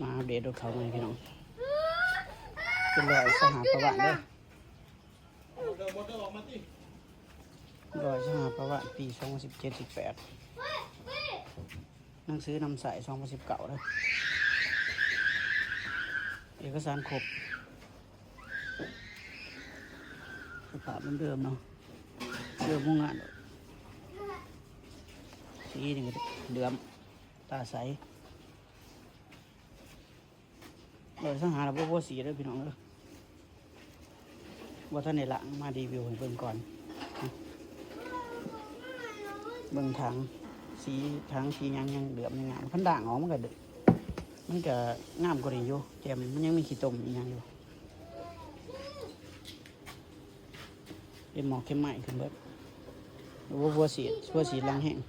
ມາອັບເດດລົດເຂົາໃໝ່ພີ່ນ້ອງ ເປັນຮ້ອຍຊາວຫ້າປະຫວາດເດີ ຮ້ອຍຊາວຫ້າປະຫວາດ ປີສອງພັນສິບເຈັດ ສິບແປດ ໜັງສືນຳໃຊ້ສອງພັນສິບເກົ້າເດີ ເອກະສານຄົບ ສະພາບເດີມໆເນາະ ເດີມໂຮງງານ ສີນີ້ກະເຫຼືອມຕາໃສ. ເອີ ສັງຫາລະບໍ່ບົວສີເດີພີ່ນ້ອງເອີຍ ບໍ່ທັນໄດ້ລ້າງ ມາຣີວິວໃຫ້ເບິ່ງກ່ອນ ເບິ່ງຖັງ ສີຖັງສີຫຍັງຍັງເຫຼືອມຍັງງາມ ຄັນລ້າງອອກມັນກະ ມັນກະງາມກວ່ານີ້ຢູ່ ແຈ່ມມັນຍັງມີຂີ້ຕົມອີ່ຫຍັງຢູ່ ເປັນໝອກເຂັມໄມ້ຂຶ້ນເບິດ ບໍ່ບົວສີ ບົວສີຫຼັງແຮງ.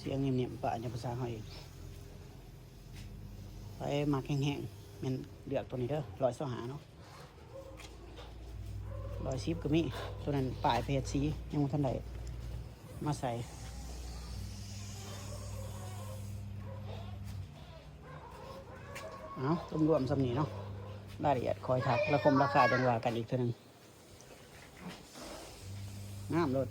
ສຽງເໜັບໆ ປະຈຳພາສາເຮົາເອງ ໃຜມັກແຮງໆ ແມ່ນເລືອກໂຕນີ້ເດີ ຮ້ອຍຊາວຫ້າເນາະ ຮ້ອຍສິບກະມີ ໂຕນັ້ນປ້າຍໄປເຮັດສີ ຍັງບໍ່ທັນໄດ້ມາໃສ່ ເອົາ ລວມໆ ສ່ຳນີ້ເນາະ ລາຍລະອຽດຄ່ອຍທັກ ລະຄົມລາຄາຈັ່ງວ່າກັນອີກເທື່ອໜຶ່ງ. ງາມໂລດ